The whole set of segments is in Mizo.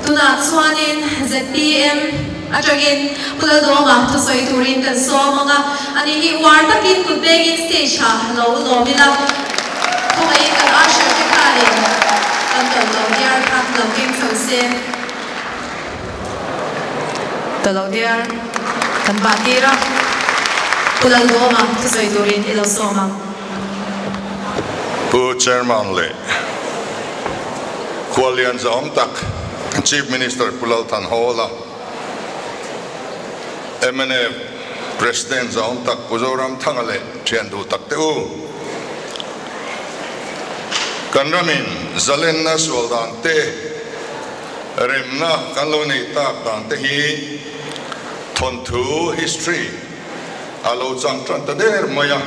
Tunah chuanin zpm atangin Pu Lalduhawma thusawi turin kan sawm ang a, ani hi uar takin kut bengin stage ah lo lawm ila, khawngaihin kan usher te khanin kan tawlh lo diar kha lo keng chho se. Tawlh lo diar kan bah tir a, Pu Lalduhawma thusawi turin i lo sawm ang. Pu Chairman leh Khuallian zahawm tak Chief Minister Pu Lal Thanhawla, mnf President zahawm tak Pu Zoramthanga leh thian duh tak te u, kan ramin zalenna sual dan te, remna kan lo neih tak dan te hi thawnthu, history, a lo chang tan ta der mai a.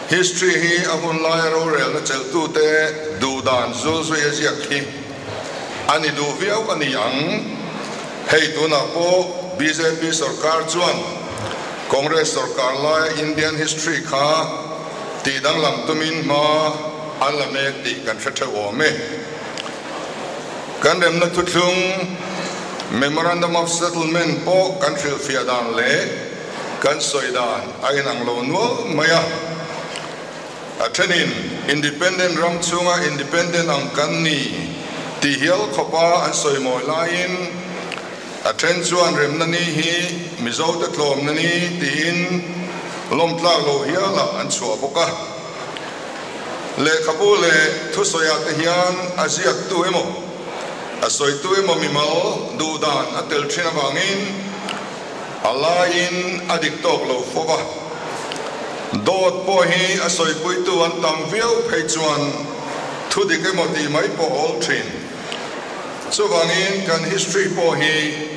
History hi a hun laia rorelna chelhtute duh dan zul zui a ziak hi a ni duh viau a ni ang. Hei tunah pawh bjp sorkar chuan Congress sorkar laia Indian history kha tih danglam tumin hma an la mek tih kan hre theuh awm e. Kan remna thuthlung, Memorandum of Settlement, pawh kan hrilhfiah dan leh kan sawi dan a inang lo nual mai a. A thenin Independent ram chhunga Independent ang kan ni tih hial khawpa an sawi mawi laiin a then chuan remna ni hi Mizote tlawmna ni tiin lawmtlak lo hialah an chhuah bawk a. Lehkhabu leh thusawiah te hian a ziaktu emaw, a sawitu emaw mimal duh dan a tel thin avangin a laiin a dik tawk lo fo va. Dawt pawh hi a sawipuitu an tam viau phei chuan thu dik emaw tih mai pawh awl thin. Chuvangin kan history pawh hi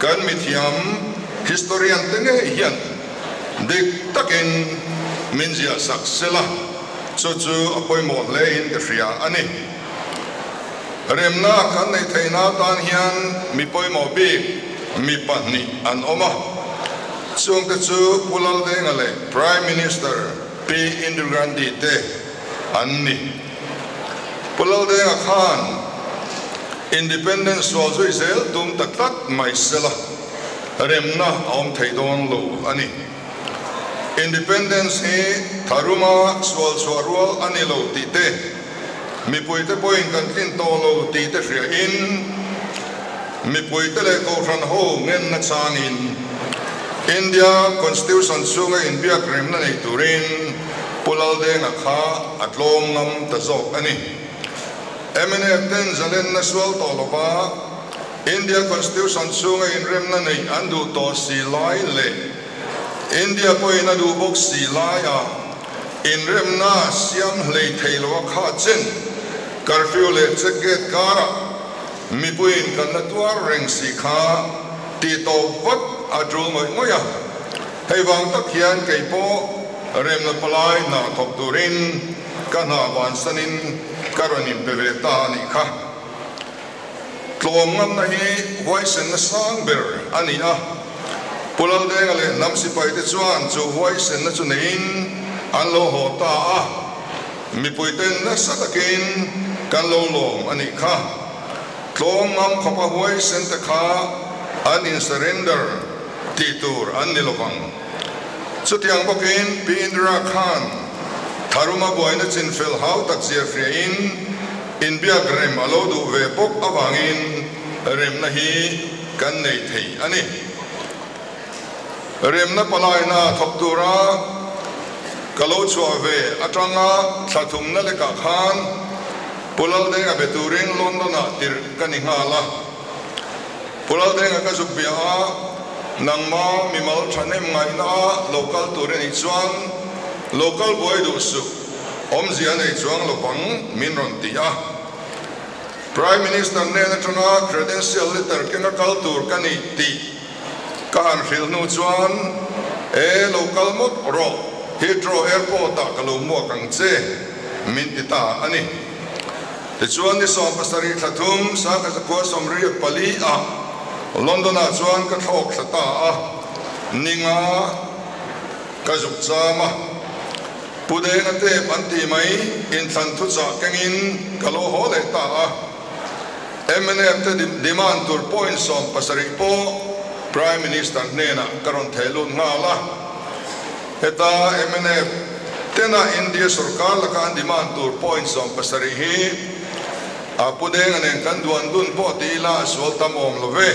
kan mithiam historian te ngei hian Dik takin min ziah sak sela, chu chu a pawimawh hlein ka hria a ni. Remna kan neih theihna atan hian mi pawimawh bik mi pahnih an awm a, chungte chu Pu Laldenga leh Prime Minister Pi Indira Gandhi te an ni. Pu Laldenga khan Independence sual zui zel tum ta tlat mai sela, Remna a awm thei dawn lo a ni. Independence hi tharuma sual chhuah rual a ni lo tih te, mipuite pawhin kan tlin tawh lo tih te hriain, mipuite leh kohhran ho ngenna changin India Constitution chhunga inbiak remna nei turin Pu Laldenga kha a tlawm ngam ta zawk a ni. Mnf ten zalenna sual tawh lova, India Constitution chhunga inremna neih an duh tawh si lai leh India pawhin a duh bawk si laia inremna siam hlei thei lo a kha chen curfew leh check gate karah mipuiin kan la tuar reng si kha tih tawp vat a tul ngawih ngawih a. Hei vang tak hian kei pawh remna palai hna thawk turin ka hna vansanin ka rawn inpe ve ta a nih kha. Tlawmngamna hi huaisenna sang ber a ni a, Pu Laldenga leh hnam sipaite chuan chu huaisenna chu neiin an lo haw ta a, mipuiten nasa takin kan lo lawm a nih kha. Tlawmngam khawpa huaisente kha an in surrender tih tur an ni lovang. Chutiang bawkin Pi Indira khan tharuma buaina chinfel hau tak zia hriain, Inbiak rem a lo duh ve bawk avangin remna hi kan nei thei a ni. Remna palaina thawk tura ka lo chhuah ve atanga thla thumna lekah khan Pu Laldenga be turin London-ah tirh ka ni nghal a. Pu Laldenga ka zuk bia a, nangma mimal thahnem ngaihna a lo kal tur i nih chuan lo kal buai duh suh. Awmzia nei chuang lo vang min rawn ti a. Prime Minister nen atanga credential letter kenga kal tur ka ni tih ka han hrilh hnu chuan, E lo kal mawt rawh, Heathrow Airport ah ka lo muak ang che, min ti ta a ni. Tichuan ni 17 thla thum sangkhat 94 ah London ah chuan ka thlawk thla ta a, ninga ka zuk cham a. Pu Denga tep an tih mai inthlan thuchah kengin ka lo haw leh ta a. Mnf te demand tur point 17 pawh Prime Minister hnenah ka rawn theh lut nghal a. Heta mnf tena India sorkar laka an demand tur point 17 hi a Pu Denga nen kan duan dun pawh ti ila a sual tam awm lo ve.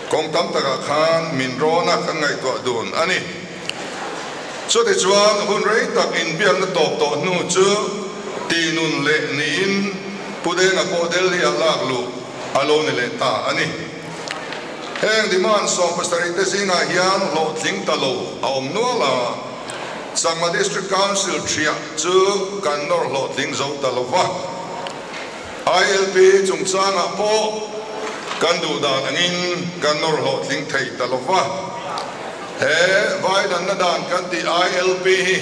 Kawng tam takah khan min rawn a kan ngaihtuah dun a ni. Chutichuan hun rei tak inbiakna tawp tawh hnu chu tihnun leh niin Pu Denga pawh Delhi ah lak luh a lo ni leh ta a ni. Heng demand 70 te zingah hian hlawhtling ta lo a awm nual a, Chakma District Council thiah chu kan nawr hlawhtling zo ta lo va. ILP chungchangah pawh kan duh dan angin kan nawr hlawhtling thei ta lo va. He vaidanna dan kan tih ILP hi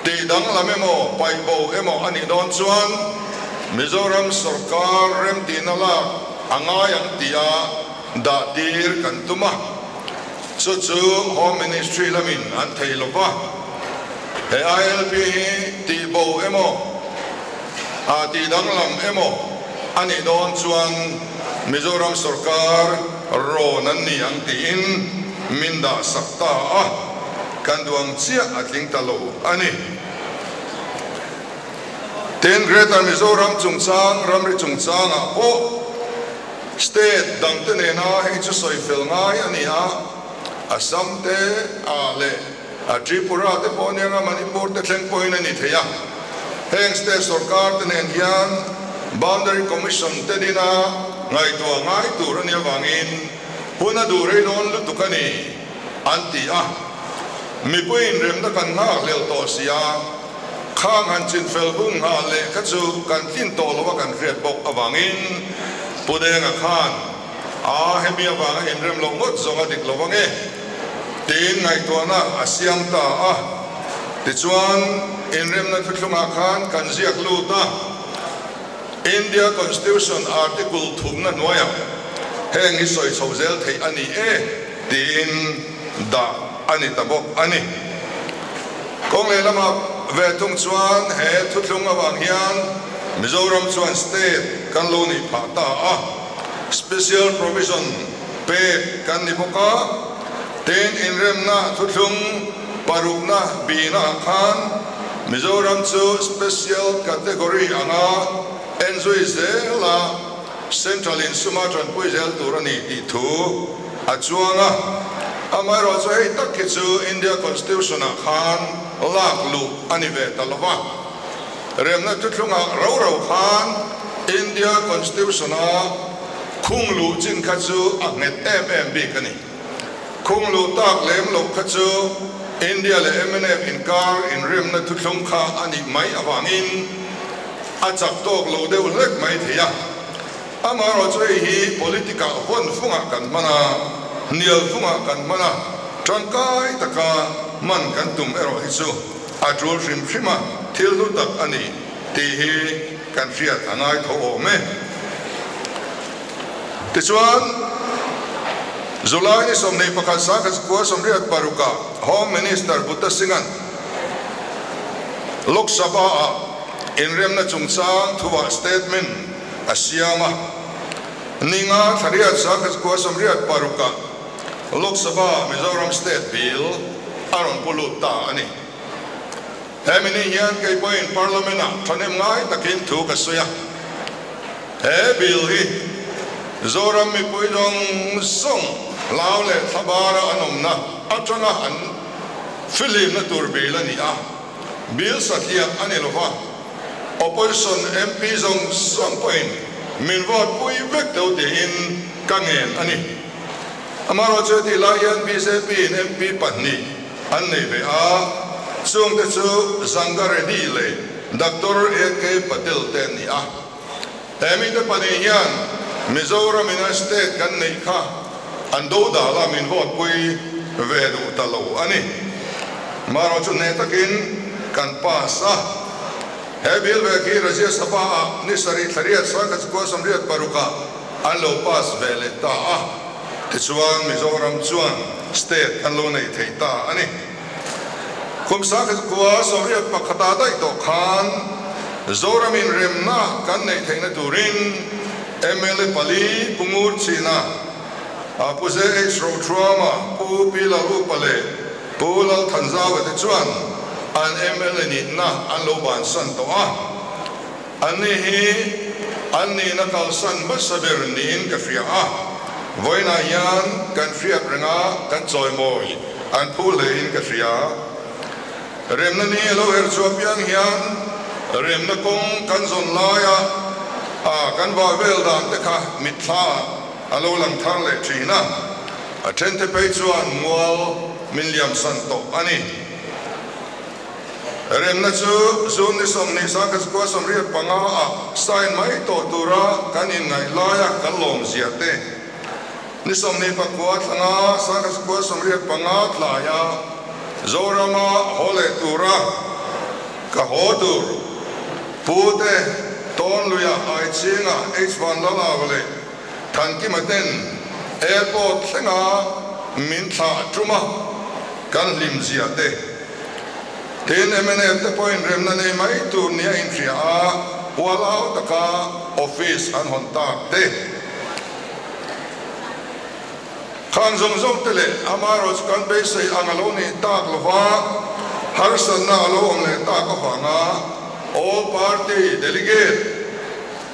tih danglam emaw paihbo emaw a nih dawn chuan Mizoram sorkar remtihna lak a ngai ang tia dah tir kan tum a. Chu chu Home Ministry lamin an thei lo va. He ILP hi tihbo emaw a tih danglam emaw a nih dawn chuan Mizoram sorkar rawn an ni ang tiin min dah sak ta a, kan duang chiah a tling ta lo a ni. Tin, Greater Mizoram chungchang, ramri chungchangah pawh state dangte nena hei chu sawi fel ngai a ni a, Assam te ah leh a Tripura te pawh anianga Manipur te thleng pawhin a ni thei a. Heng state sorkar te nen hian Boundary Commission te dina ngaihtuah ngai tur a nih avangin hun a duh rei dawn lutuk a ni an ti a. Mipuiin remna kan nghak hlel tawh si a, khang han chin fel hun nghah leh kha chu kan tlin tawh lo a kan hriat bawk avangin Pu Denga khan a hemi avanga inrem loh ngawt zawng a dik lo ange tiin ngaihtuahna a siam ta a. Tichuan inremna thuthlungah khan kan ziak lut a, India Constitution Article thumna hnuaiah heng hi sawi chho zel theih a ni e tiin dah a ni ta bawk a ni. Kawng lehlamah ve thung chuan he thuthlung avang hian Mizoram chuan state kan lo nih phah ta a, special provision pek kan ni bawk a, tin inremna thuthlung parukna bihnaah khan Mizoram chu special category anga enzui zel a, Central in suma tanpui zel tur a ni tih thu a chuang a. Amaherawhchu hei tak hi chu India Constitution ah khan lak luh a ni ve ta lo va. Remna thuthlungah ro ro khan India Constitution a khung luh chin kha chu a nghet em em bik a ni. Khung luh tak lem loh kha chu India leh mnf inkar inremna thuthlung kha a nih mai avangin a chak tawk lo deuh hlek mai thei a. Amaherawhchu hei hi politic-ah vawn fungah kan hman a, hnial fungah kan hman a, tangkai taka hman kan tum erawh hi chu a tul hrim hrim a, thil hlu tak a ni tih hi kan hriat a ngai tho awm e. Tichuan, July ni 21 1986-ah Home Minister Buta Singh-a'n Lok Sabha-ah inremna chungchang thuah statement a siam a. Ninga thlariat 1986-ah Lok Sabha Mizoram State Bill a rawn pu lut ta a ni. Hemi ni hian kei pawhin Parliament-ah thahnem ngai takin thu ka sawi a. He bill hi Zoram mipui zawng zawng hlau leh thlabara an awmna atanga an fihlimna tur bill a ni a, bill satliah a ni lova, Opposition MP zawng zawng pawhin min vote pui vek deuh tiin ka ngen a ni. Amaherawhchu hetih lai hian bjp in MP pahnih an nei ve a, chungte chu Zanga Reddy leh Doctor AK Patel te an ni a. He mite pahnih hian Mizoram in a state kan neih kha an do dal a, min vote pui ve duh ta lo a ni. Marawh chu hneh takin kan pass a. He bill ve khi Rajya Sabha ah ni sarih thlariat 1986 ah an lo pass ve leh ta a. Tichuan Mizoram chuan state an lo nei thei ta a ni. Kum 1981 ah daih tawh khan Zoramin remna kan neih theihna turin. Mla pali Pu Ngur Chhina, Pu ZH Rothuama, Pu Pi Lalupa leh Pu Lalthanzaua te chuan an mla nihna an lo bansan tawh a. Anni hi an nihna kalsan hmasa ber niin ka hria a, vawiinah hian kan hriat reng a, kan chawimawi an phu hlein ka hria. Remna ni a lo her chhuah piang hian remna kawng kan zawn laia a kan vah vel dan te kha mitthla a lo lang thar leh thin a, a thente phei chuan mual min liamsan tawh a ni. Remna chu June ni 29, 1985 ah sign mai tawh tura kan inngaih laia kan lawm zia te, ni 29 thlanga 1985 tlaia Zorama haw leh tura ka haw tur Pu te Tawnluia Aichinga H Vanlalava leh Thankima ten airport thlenga min thlah ṭuma kan hlim zia te. Tin, mnf te pawhin remna nei mai tur nia inhria a, hual au taka office an hawn tak te. Khan zawng zawng te leh amaherawhchu kan beisei ang a lo nih tak lova, harsatna a lo awm leh tak avanga All Party Delegate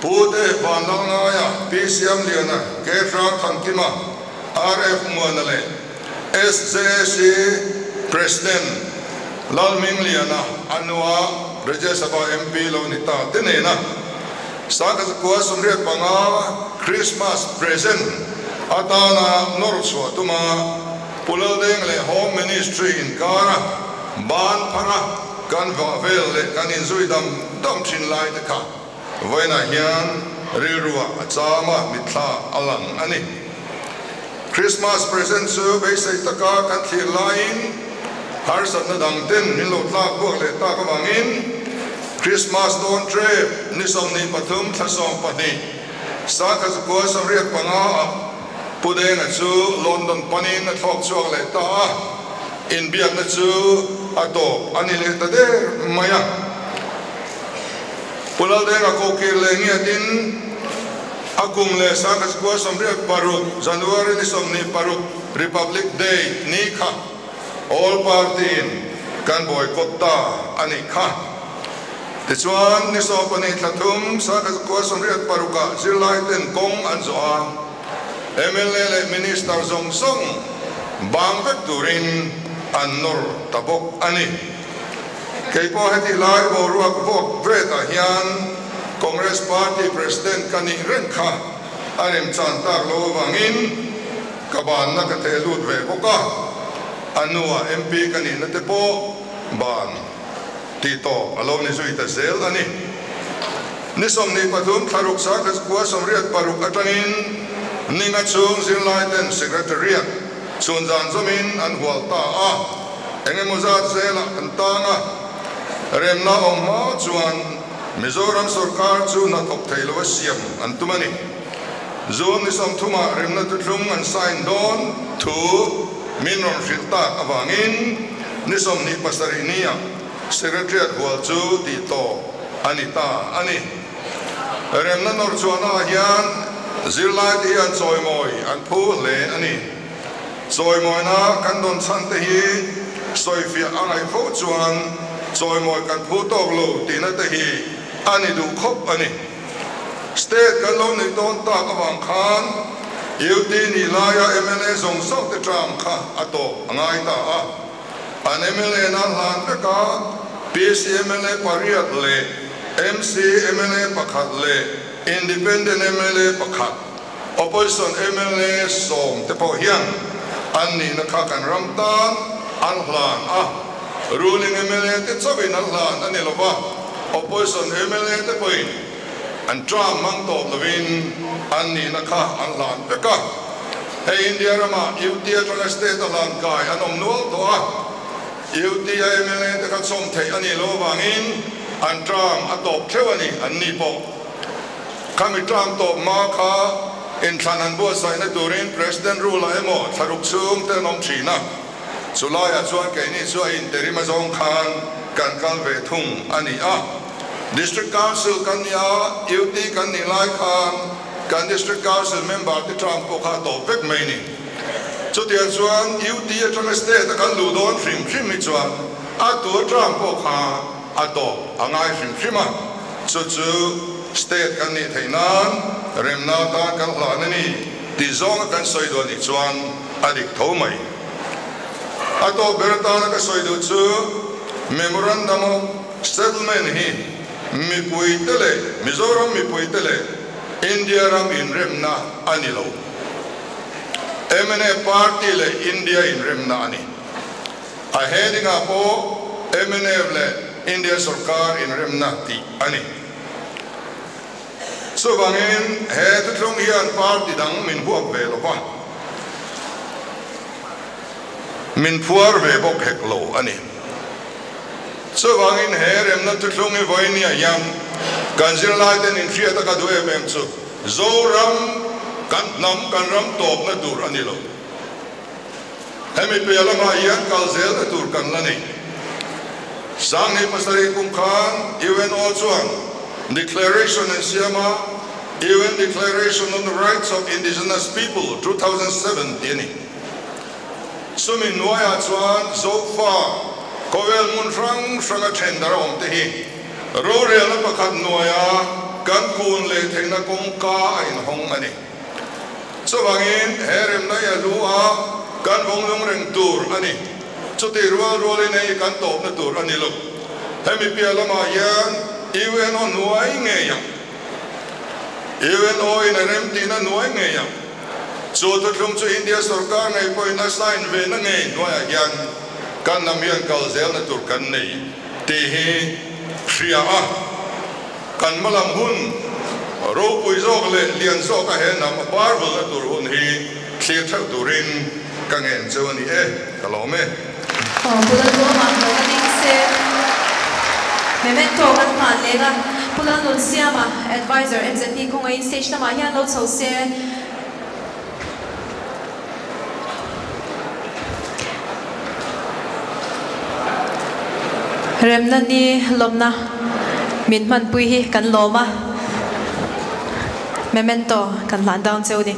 Pu te Vanlalngaia, Pi Siamliana, K Hrang Thankima, RF Muana leh SJC President Lalhmingliana Anua Rajya Sabha MP lo ni ta te nena 1985 Christmas present atana nawr chhuah tuma Pu Laldeng leh Home Ministry inkara ban phara kan vah vel leh kan inzui dam dam thin lai te kha Vawiinah hian rilruah a cham a, mitthla a lang a ni. Christmas present chu beisei taka kan thlir laiin harsatna dang ten min lo tlak buak leh tak avangin Christmas dawn trep ni 23 thla 12 1985 ah Pu Denga chu London panin a thlawk chhuak leh ta a, inbiakna chu a tawp a ni leh ta der mai a. Pu Laldenga kohkir leh ngiatin a kum leh 1986 January ni 26 Republic Day ni kha All Party in kan boycott ta a nih kha. Tichuan ni 12 thla 3 1986 ah zirlai ten kawng an zawh a, mla leh Minister zawng zawng bang vek turin an nawr ta bawk a ni. Kei pawh heti lai boruak vawk vetah hian Congress Party President ka nih reng kha a remchan tak lo avangin ka banna ka theh lut ve bawk a, a hnuah MP ka nihna te pawh ban tih tawp a lo ni zui ta zel a ni. Ni 23 thla 6 1986 atangin ninga chhung zirlaiten Secretariat chhun zan zawmin an hual ta a. Eng emaw zat zelah kan tang a, remna awm hma chuan Mizoram sorkar chu hna thawk thei lo a siam an tum a ni. June ni 30 ah remna thuthlung an sign dawn thu min rawn hrilh tak avangin ni 27 ni ah Secretariat hual chu tih tawp a ni ta a ni. Remna nawr chhuahna ah hian zirlai te hian chawimawi an phu hle a ni. Chawimawina kan dawn chhan te hi sawifiah a ngaih fo chuan chawimawi kan phu tawk lo tihna te hi a ni duh khawp a ni. State kan lo neih dawn tak avang khan UT nih laia mla zawng zawng te term kha a tawp a ngai ta a. An mla nan hlan vek a, PC mla pariat leh MC mla pakhat leh Independent mla pakhat, Opposition mla 10 te pawh hian an nihna kha kan ram tan an hlan a, ruling mla te chauhin an hlan a ni lova, opposition mla te pawhin an term hmang tawp lovin an nihna kha an hlan vek a. Hei India ramah UT atanga state a hlan kai an awm nual tawh a, UT a mla te kha chhawm theih a nih loh avangin an term a tawp theuh a ni an ni pawh. Khami term tawp hma kha inthlan an buatsaihna turin President rule ah emaw thla ruk chhung te an awm thin a, chulaiah chuan keini chu a interim a zawng khan kan kal ve thung a ni a. District Council kan ni a, UT kan nih lai khan kan District Council member te term pawh kha a tawp vek mai ni. Chutiang chuan UT atanga state a kan luh dawn hrim hrim hi chuan a tua term pawh kha a tawp a ngai hrim hrim a, chu chu state kan nih theih nan remna atan kan hlan a ni tih zawnga kan sawi duh a nih chuan a dik tho mai. A tawp ber atana ka sawi duh chu Memorandum of Settlement hi mipuite leh Mizoram mipuite leh India ram inremna a ni lo. Mnf party leh India inremna a ni. A heading ah pawh mnf leh India sorkar inremna tih a ni. Chuvangin he thuthlung hian party dang min huap ve lo va, min phuar ve bawk hek lo a ni. Chuvangin he remna thuthlung hi vawinia hian kan zirlaiten inhriat a ka duh em em chu Zoram kan hnam kan ram tawpna tur a ni lo. Hemi piah lamah hian kal zelna tur kan la nei. Sanghnih pasarih kum khan UNO chuan Declaration an siam a, UN Declaration on the Rights of Indigenous People 2007 tih a ni. Chumi hnuaiah chuan Zofa khawvel hmun hrang hranga then dar a awm te hi rorelna pakhat hnuaia kan kun leh theihna kawngka a inhawng a ni. Chuvangin he remna hi a hlu a, kan vawnglung reng tur a ni. Chutih rual rualin hei hi kan tawpna tur a ni lo. Hemi piah lamah hian UNO hnuai ngei ang. UNO in a remtihna hnuai ngei ang. Chu thuthlung chu India sorkar ngei pawhin a sign ve na ngei hnuaiah hian kan hnam hian kal zelna tur kan nei tih hi hria a. Kan hmalam hun ropui zawk leh lian zawka he hnam a par vulna tur hun hi thlir theuh turin ka ngen cheu a ni e, ka lawm e. Aw, Pu Lalduama lo la ding se. Memento kan hman leng a, Pu Lalnunsiama, Adviser MZP kawngaiin stage lamah hian lo chho se. Remna ni lawmna min hmanpui hi kan lawm a, memento kan hlan down cheu ni.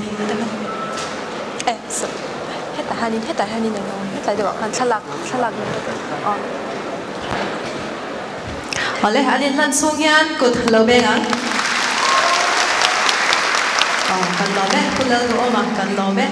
Awle, an inhlan chhung hian kut lo beng ang. Aw, kan lawm e, Pu Lalduhawma kan lawm e.